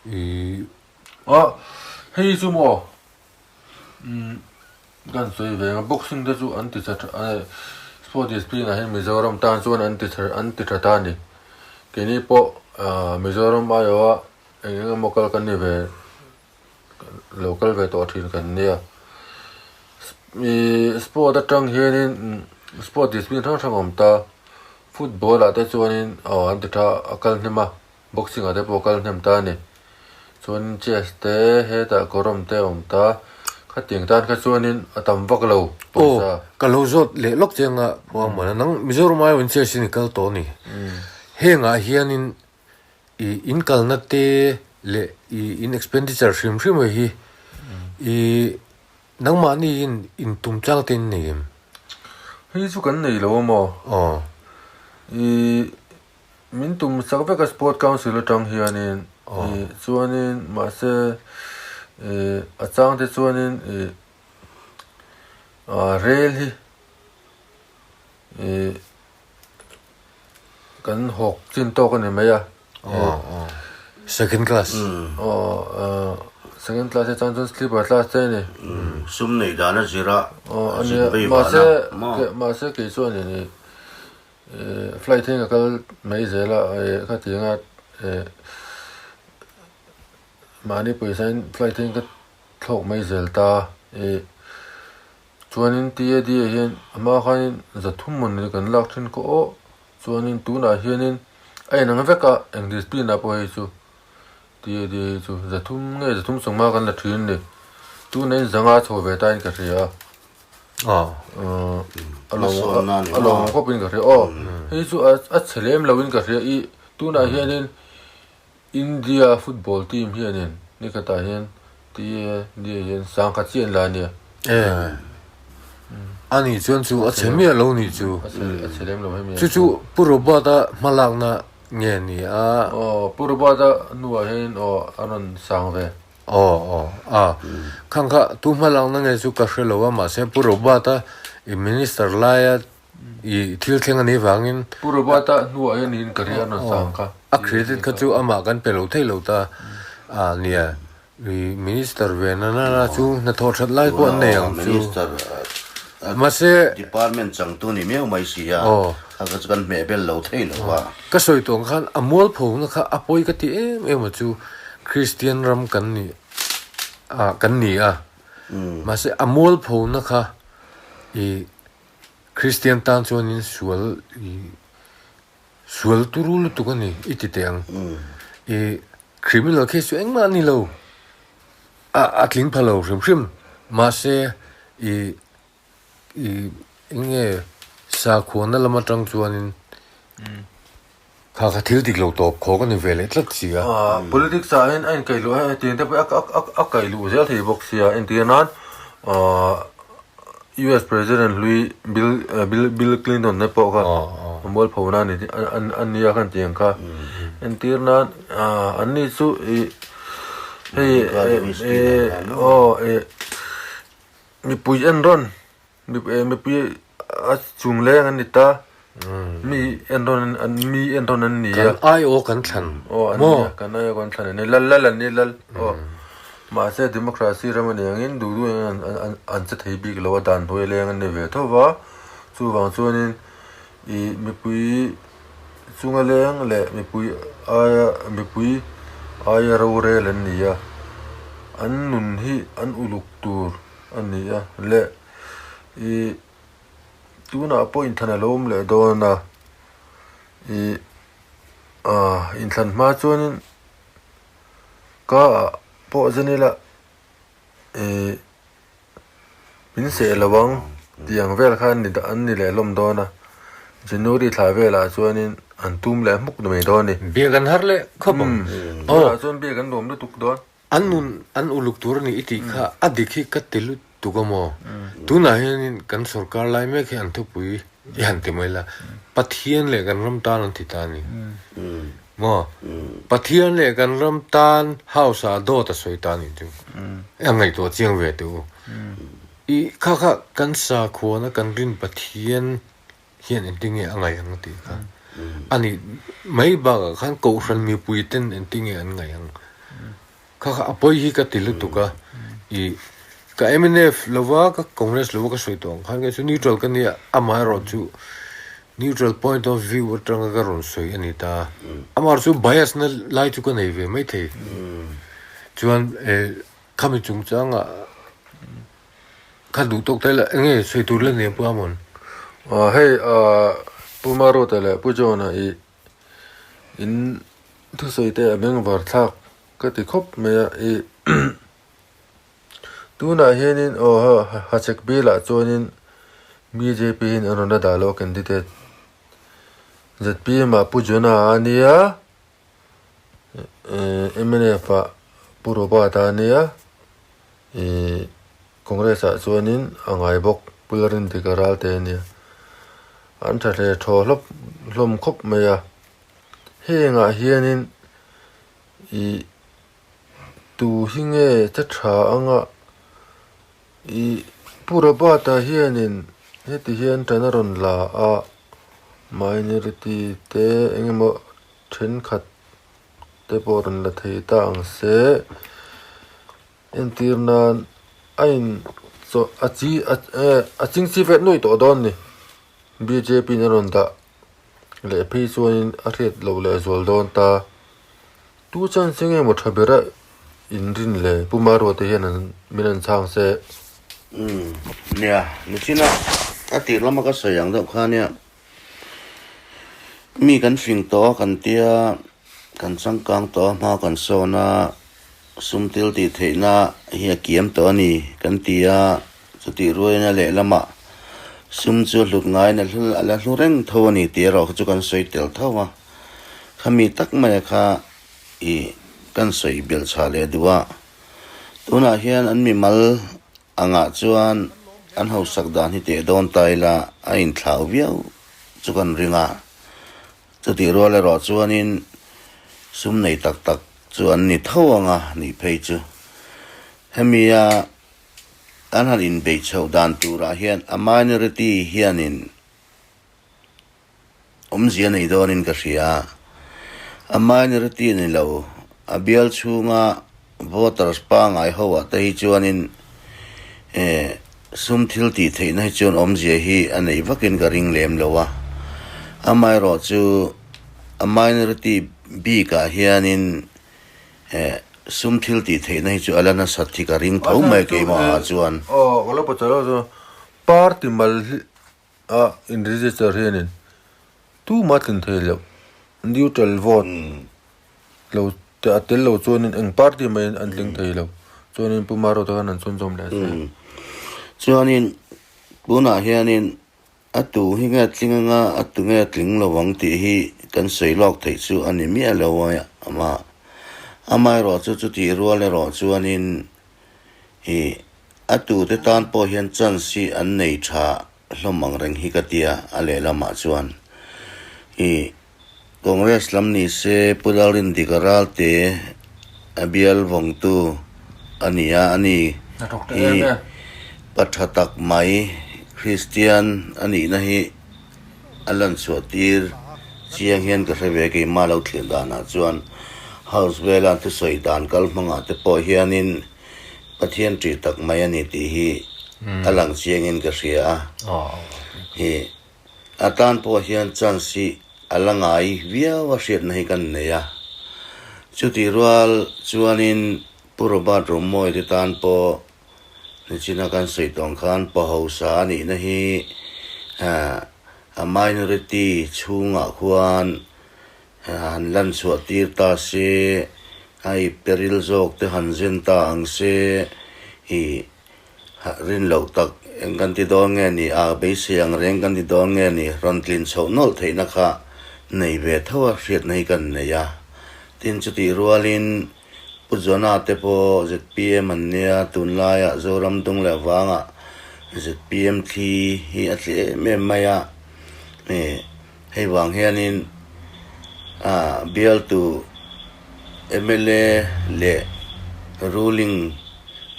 ih. Ah hei chu maw umm kan sawi ve ang boxing te chu an ti tha tha sport discipline ah hian Mizoram tan chuan an ti tha an ti tha ta a ni keini pawh ah Mizoram aiawha eng eng emaw kal kan ni ve lo kal ve tawh thin kan nia ih sport atang hianin sport discipline hrang hrang a awm ta football ah te chuanin aw an ti tha a kal hnem a. Boxing ah te pawh kal hnem ta a ni. Chuanin chess te hetah kawrawm te a awm ta. Khatiang tan kha chuanin a tam vak lo pawisa. Aw, ka lo zawt leh lawk che anga phuang mawna. Nang Mizoram aiawh in chess in i kal tawh a ni. Heng ah hianin i in kalna te leh i in expenditure hrim hrim hi i nangmahni in in tum chang te in nei em? Hei chu kan nei lo a maw? Aw. I Min tum sak vek a Sport Council atang hianin ih chuanin mahse ih a chang te chuanin ih ah rel hi ih kan hawk chin tawk a ni mai a ih Second class aw second class te chuan chuan sleeper class te a ni Sum neih dan a zir a aw a nia mahse mahse kei chuanin ih Flight hi ka kal mai zel a khatiang a mahni pawisa in flight hi ka thlawk mai zel ta chuanin TAD ah hian a hma khanin zathum mawni kan lak thin khaw aw chuanin tunah hianin a inang vek a eng discipline ah pawh hei chu TAD hi chu zathum nge zathum sawma kan la thin a ni tunah in zanga chho ve ta in ka hria a. A lawm khawp in ka hria aw hei chu a chhe lem lo in ka hria i tunah hianin India football team hianin nikhatah hian tia hian sangkhat chiah an la a nia. A nih chuan chu a chhe miah lo nih chu. A chhe lem lo hemi. Chu chu Pu Robert-a hmalakna nge ni a? Aw Pu Robert-a hnuah hianin aw a rawn sang ve. Aw aw a khang kha tu hma lakna nge chu ka hre lo a mahse Pu Robert-a i minister laia i thil thleng a nih vangin Pu Robert-a hnuah hian in ka ria a rawn sang kha. A credit kha chu amah kan pe lo thei lo ta a nia i minister ve na na na chu hnathawh that lai pawh an nei ang chu. Minister Mahse department changtu ni miau mai si a kha kha chu kan hmeh bel lo thei lo a. Ka sawi tawh ang khan a mualphona kha a pawi ka ti em em a chu Kristian ram kan ni a kan ni a mahse a mualphona kha i Kristian tan chuanin sual i sual turu lutuk a ni i ti teh ang i criminal case chu engmah a ni lo a a tling pha lo hrim hrim mahse i I eng nge sakhuana lam atang chuanin kha kha thil dik lo tawp khawk a ni ve leh tlat si a. Politics ah hian a inkaih luh a, hetiang te pawh a kaih luh zel thei bawk sia entir nan. US President hlui Bill Bill Bill Clinton te pawh kha a mualpho na ani a nia khan tih ang kha. Entir nan an ni chu ih hei aw ih mipui en rawn Mipui a chung leng an ni ta. Mi enrawn an mi enrawn an ni a. Kan aiawh kan thlan maw? Aw an ni a, kan aiawh kan thlan an ni. Lal lal an ni lal. Aw mahse democracy ram a ni angin duh duh in an an che thei bik lo a, dan hnuai leng an ni ve tho va. Chuvang chuanin ih mipui chunga leng leh mipui aia mipui aia rorel an ni a, an nun hi an uluk tur a ni a le ih tunah pawh inthlan a lo awm leh dawn a ih ah inthlan hma chuanin ka ah pawh zen ila ih min seh lo ang tih ang vel kha an ni leh hlawm dawn a January thla velah chuanin an tum leh hmuk mai dawn a ni. Biak an har leh khawp ang. Tunah chuan biak an nuam lutuk dawn. An nun an uluk tur a ni i tih kha a dik hi ka ti lutuk a maw? Tunah hianin kan sorkar lai mek hi an thupui i han ti mai la, Pathian leh kan ram tan an ti ta a ni maw? Pathian leh kan ram tan house ah dawt a sawi ta a nih chu. A ngaihtuah chiang ve teh u. I kha kha kan sakhuana kan rin Pathian hian engtin nge a ngaih ang tih kha a nih mai bakah khan kohhran mipui ten engtin nge an ngaih ang kha kha a pawi hi ka ti lutuk a ih ka mnf lova ka congress lova ka sawi tawh ang khan kei chu neutral ka nia amaherawh chu neutral point of view atanga ka rawn sawi a ni ta amaherawh chu bias na lai chu ka nei ve maithei chuan eh khami chungchangah. Kha duh tawk ta ila eng nge sawi tur la nia Pu Amon? Aw hei ah Pu Maruata leh Pu John-a i in thusawi te a bengvar thlak ka ti khawp mai a i tunah hianin aw Hachhek bialah chuanin bjp hian an rawn la dah lo a candidate zpm ah Pu John-a a nia mnf ah Pu Robert-a a nia. Ih Congress ah chuanin a ngai bawk Pu Lalrindika Ralte a nia. An tha hle thaw hlawp hlawm khawp mai a. Hengah hianin ih tu hi nge che tha anga ih Pu Robert-a hianin heti hian tan a rawn la a minority te engemaw thenkhat te pawh rawn la thei ta ang se. Entir nan a in chaw a chi a ching chi vet nuaih tawh dawn ni. Bjp in a rawn dah leh phei chuanin a hriat loh leh zual dawn ta. Tu chance nge maw tha bera in rin le Pu Maruate hian an min an chhang se. Umm nia nichina a tir lama ka sawi ang deuh kha nia mi kan fing tawh a kan tia kan changkang tawh a hma kan sawn a. Sum tel tih theihna hi a kiam tawh a ni kan ti a, chutih ruaina lehlamah sum chu a hlut ngaiin a hlu a la hlu reng tho a ni tih erawh kha chu kan sawi tel tho a. Khami tak maia kha ih kan sawi belh chhah leh duh a, tunah hian an mimal angah chuan an hausak dan hi teh dawn ta ila a inthlau viau chu kan ring a. Chutih rual erawh chuanin sum nei tak tak chu an ni tho ang a nih phei chu. Hemi a an han inbeih chhoh dan turah hian a minority hianin awmzia nei dawnin ka hria. A minority ni lo, a bial chhunga voters pangngai ho ah te hi chuanin eh sum thil tih theihna hi chuan awmzia hi a nei vakin ka ring lem lo a. Amaherawh chu a minority bik ah hianin eh sum thil tih theihna hi chu a la nasat hi ka ring tho mai keimah ah chuan. Aw ka lo pawh lo chu party mal hi a in register hianin tumah tlin thei loh neutral vote lo te a tel lo chuanin eng party mahin an tling thei lo chuanin Pu Maruata khan an chhunzawm leh a si. Chuanin tunah hianin a tu hi nge tling anga a tu nge tling lo ang tih hi kan sawi lawk theih chu a ni miah lo a ama amaherawhchu chutih rual erawh chuanin ih. A tute tan pawh hian chance hi an nei tha hlawm ang reng hi ka tia a lehlamah chuan i Congress lam ni se Pu Lalrindika Ralte a bial vawngtu a ni a, a ni hi pa tha tak mai Kristian a nihna hi a lan chhuah tir chiang hian ka hre ve keimah lo thlir danah chuan House vela an thusawi dan kal hmangah te pawh hianin Pathian ṭih tak mai a ni tih hi a lang chiangin ka hria a. Hi a tan pawh hian chance hi a la ngai viau a hriatna hi kan nei a. Chutih rual chuanin Pu Robert Romawi te tan pawh nichina kan sawi tawng khan pa hausa a nihna hi a minority chhungah khuan Han lan chhuah tir ta se, a ip peril zawk te han zen ta ang se, i rin loh tak eng kan ti dawn nge ni, a beisei ang reng kan ti dawn nge ni, rawn tlin chhoh nawlh theihna kha nei ve tho a hriatna hi kan nei a. Tin, chutih rualin Pu Johna te pawh zpm an nia, tunlaiah Zoram dung leh vangah zpm thli hi a tli em em mai a, Hei vang hianin bialtu mla leh ruling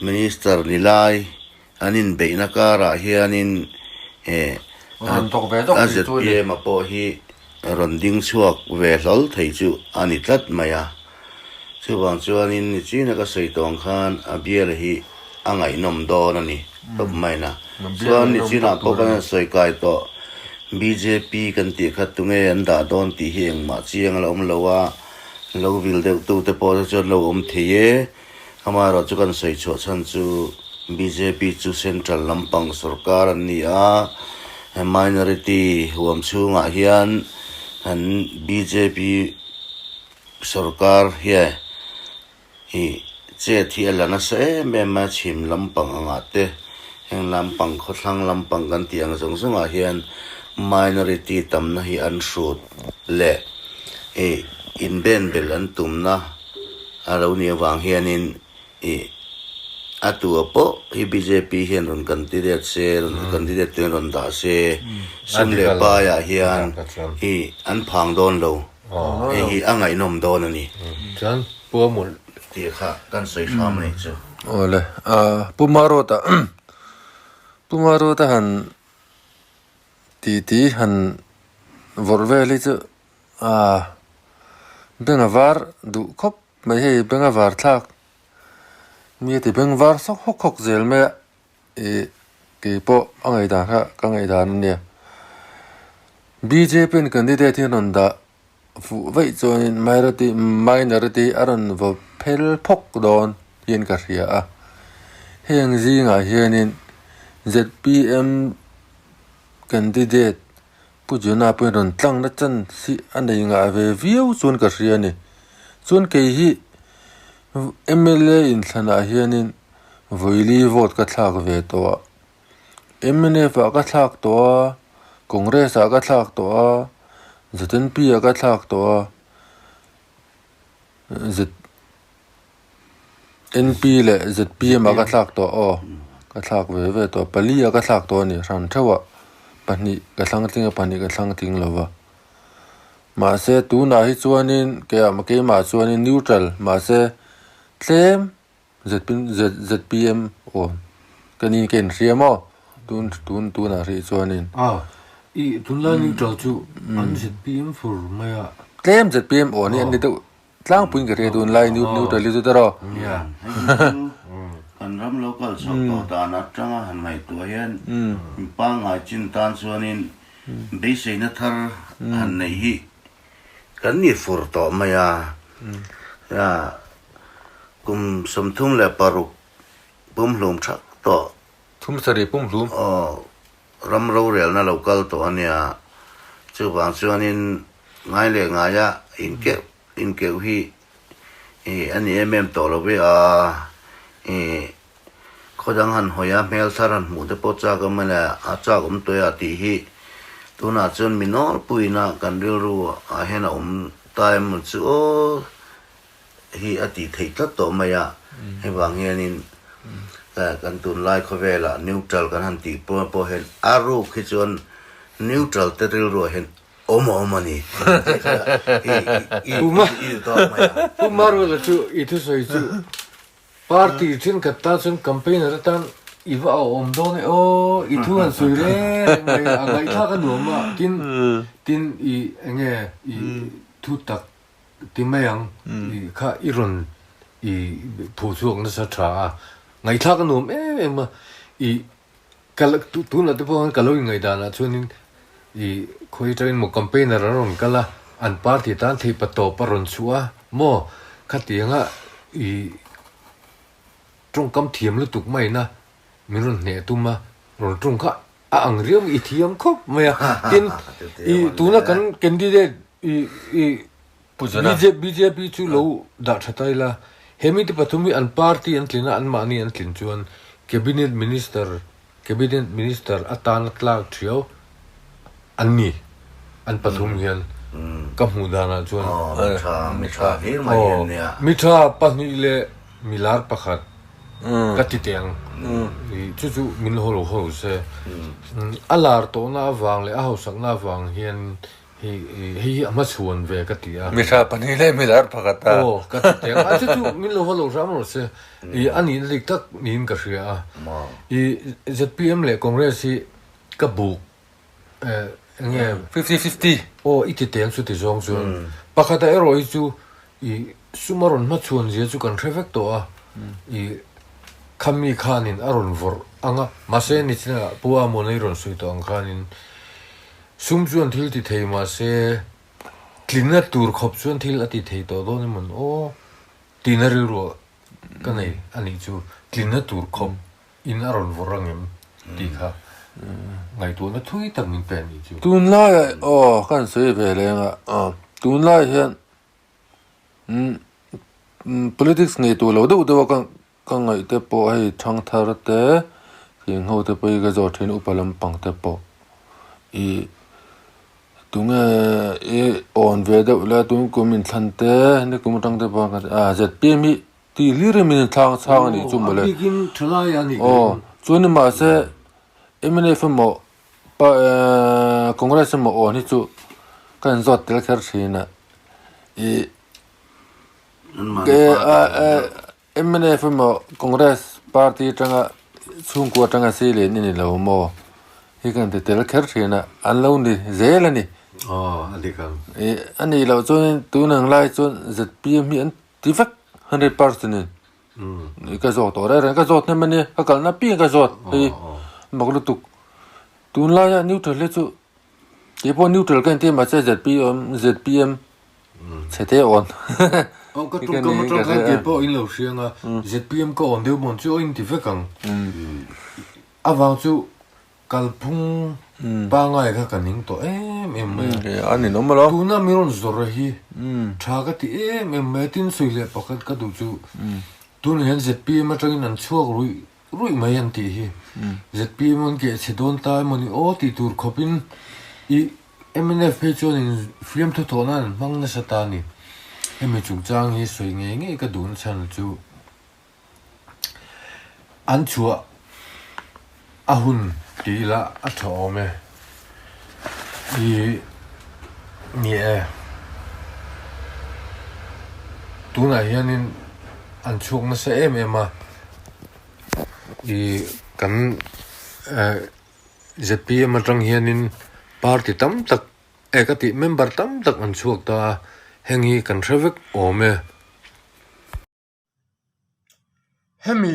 minister ni lai an inbeihna karah hianin a zpm a pawh hi rawn ding chhuak ve hlawl thei chu a ni tlat mai a. Chuvang chuanin nichina ka sawi tawng khan a bial hi a ngaihnawm dawn a ni tawp mai na. Chuan nichinah pawh kan han sawi kai tawh bjp kan tih kha tunge an dah dawn tih hi engmah chiang a la awm lo a, lo vil deuh tu te pawh te chuan lo awm thei e. Amaherawh chu kan sawi chhuah chhan chu bjp chu central lampang sorkar an ni a, minority huam chhungah hian an bjp Sorkar hian ih chet hi a la nasa em em a, chhim lampang angah te, heng lampang khawthlang lampang kan tih ang zawng zawngah hian minority tamna hi an hrut leh ih inbenbel an tumna a lo nih avang hianin ih a tua pawh hi bjp hian rawn candidate se, rawn candidate tuin rawn dah se, sum leh paiah hian ih an phang dawn lo. Hei hi a ngaihnawm dawn a ni. Chuan Pu Amul. Tih kha kan sawi hram a nih chu. Awle, Pu Maruata Pu Maruata han titi han vawrh vel hi chu beng a var duh khawp mai hei beng a var thlak mi a ti beng var sawk hawk hawk zel mai a. Ih kei pawh a ngaihdan kha ka ngaihdan a nia. Bjp in candidate hi a rawn dah fuh vaih chuanin minority minority a rawn vaw phel phawk dawn hian ka hria a. Heng zingah hianin zpm candidate Pu Jona pawhin rawn tlang na chan hi a nei ngah ve viau chuan ka hria a ni. Chuan kei hi mla inthlanah hianin Vawili vote ka thlak ve tawh a, mnf ah ka thlak tawh a, Congress ah ka thlak tawh a, ZNP ah ka thlak tawh a, ZNP leh zpm ah ka thlak tawh aw ka thlak ve ve tawh a, pali ah ka thlak tawh a ni hran theuh ah pahnih ka thlang tling a pahnih ka thlang tling lo va. Mahse tunah hi chuanin keimah chuanin neutral mahse tlem. ZPM aw ka ni ka inhria maw tun tun tunah hrih chuanin. A i tunlai neutral chu an ZPM fur mai a. Tlem ZPM aw ni an ni deuh tlangpuiin ka hria tunlai neutral hi chu tawh. Nia hei hi chu kan ram lo kal chhoh tawh dan atanga han ngaihtuah hian mi pangngai chin tan chuanin beiseina thar han neih hi kan ni fur tawh mai a. Kum 36 pumhlum thak tawh. Thum sarih pumhlum. Aw, ram rorelna lo kal tawh a nia. Chuvang chuanin ngai leh ngaia inkeuh inkeuh hi ih a ni em em tawh lo ve a. Ih khaw dang han hawi a, hmel thar han hmuh te pawh chak awm a le, a chak awm tawih a tih hi tunah chuan mi nawlpuiina kan rilru ah hian a awm ta em maw chu aw. hi a tih theih tlat tawh mai a, hei vang hianin Kan tunlai khawvelah neutral kan han tih pawh hian a ruk hi chuan neutral te rilruah hian awm a awm a ni tih kha i tawk mai ang. Pu Maruala chu i thusawi chu party thenkhat tan chuan campaigner atan i va awm dawn e aw, i thu han sawi reng reng mai a, ngaihthlak a nuam a, tin tin i enge i thu tak Ti mai ang, i kha i rawn i phuh chhuak nasa tha a, ngaihthlak a nuam em em a, i ka la tunah te pawh khan ka lo ingaihdan ah chuanin i khawi atangin maw campaigner an rawn kal a, an party tan theih pa tawp a rawn chhuah a maw khatianga i tawngkam thiam lutuk maina min rawn hneh tum a, rawn tawng kha a ang riau i thiam khawp mai a tin i tuna kan candidate i i BJP chu lo dah tha ta ila hemi te pathum hi an party an tlin a an mahni an tlin chuan cabinet minister cabinet minister atana tlak thiau an ni an pathum hian ka hmuh danah chuan mi tha pahnih leh milar pakhat Ka ti teh ang. Chu chu min haw lo haw se. A lar tawhna avang leh a hausakna avang hian hei hei hi a hmachhuan ve ka ti a. Mi tha pahnih leh mi lar pakhat a. Aw ka ti teh ang. A chu chu min lo haw lo hram rawh se. I a nihna dik tak niin ka hria a. I zpm leh Congress hi ka buk Enge? 50-50. Aw, i ti teng chu ti zawng chuan. Pakhat ah erawh hi chu i sum a rawn hmachhuan zia chu kan hre vek tawh a, i khami khanin a rawn vawrh ang a, mahse nichinah Pu Amona i rawn sawi tawh ang khanin sum chuan thil ti thei mahse tlinna tur khawp chuan thil a ti thei tawh dawn emawn aw tina rilruah ka nei a nih chu tlinna tur khawp In a rawn vawrh ang em tih kha ngaihtuahna thui tak min pe a nih chu. Tunlaiah aw ka han sawi ve leng a, aw tunlai hian umm politics ngei tur lo deuh deuh a ka ka ngaih te pawh hei thangthar te fing ho te pawh hi ka zawt thin upa lampang te pawh ih tunge i awn ve deuh la tun kum inthlan te nikum atang te pawh a zpm hi Tih hlir hi min thlang chhang a nih chu mawle. Aw, chuan ni mahse mnf emaw Congress emaw awn hi chu ka inzawt tel kher thin a. Ih mnf emaw Congress party atanga chhungkua atanga sei len i ni lo maw hi ka inti tel kher thin a, an lo ni zel a ni. Aw, a dik ang. Ih a nih loh chuan tun ang lai chuan zpm hi an Ti vek 100% in ka zawt tawh reng reng ka zawt hnem ania ka kalna apiang ka zawt hei mak lutuk tunlaia neutral hi chu keipawh neutral ka inti mahse zpm zpm chhe te awn Aw ka tawngkam atang khan keipawh in lo hriang a zpm ka awn deuh mawn chu aw in ti vek ang avang chu Kalphung pangai kha ka ning tawh em em mai a. A ninawm alawm. Tuna mi rawn zawrh a hi tha ka ti em em mai a, tin sawi leh pakhat ka duh chu tunah hian zpm atangin an chhuak ruih ruih mai an tih hi. Zpm an keh chhe dawn ta emawni aw tih tur khawpin i mnf phei chuanin fiamthu thawh nan an hmang nasa ta a ni. Hemi chungchang hi sawi ngei ngei ka duhna chhan chu. An chhuah a hun tih ila a tha awm e. I ni e. Tunah hianin an chhuak nasa em em a. I kan zpm atang hianin party tam tak e ka tih member tam tak an chhuak ta a. Heng hi kan hre vek awm e. Hemi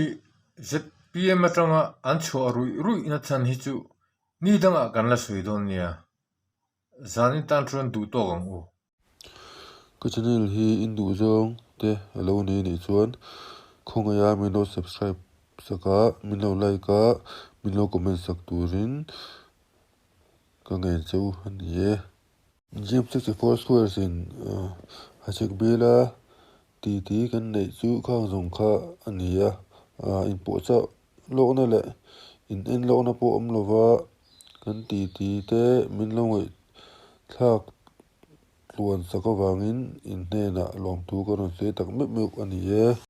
zpm atanga an chhuah ruih ruih na chhan hi chu ni dangah kan la sawi dawn nia, zanin tan chuan duh tawk ang u. Ka channel hi in duh zawng te a lo nei anih chuan khawngaih a min lo subscribe sak a, min lo like a, min lo comment sak turin ka ngen che u a ni e. Gym 64 squares in a chek bial a. Titi kan neih chu khang zawng kha a ni a, inpawhchah lawkna leh in en lawkna pawh awm lova kan titi te min lo ngaihthlak tluan sak avangin in hnenah lawmthu ka rawn sawi tak meuh meuh a ni e.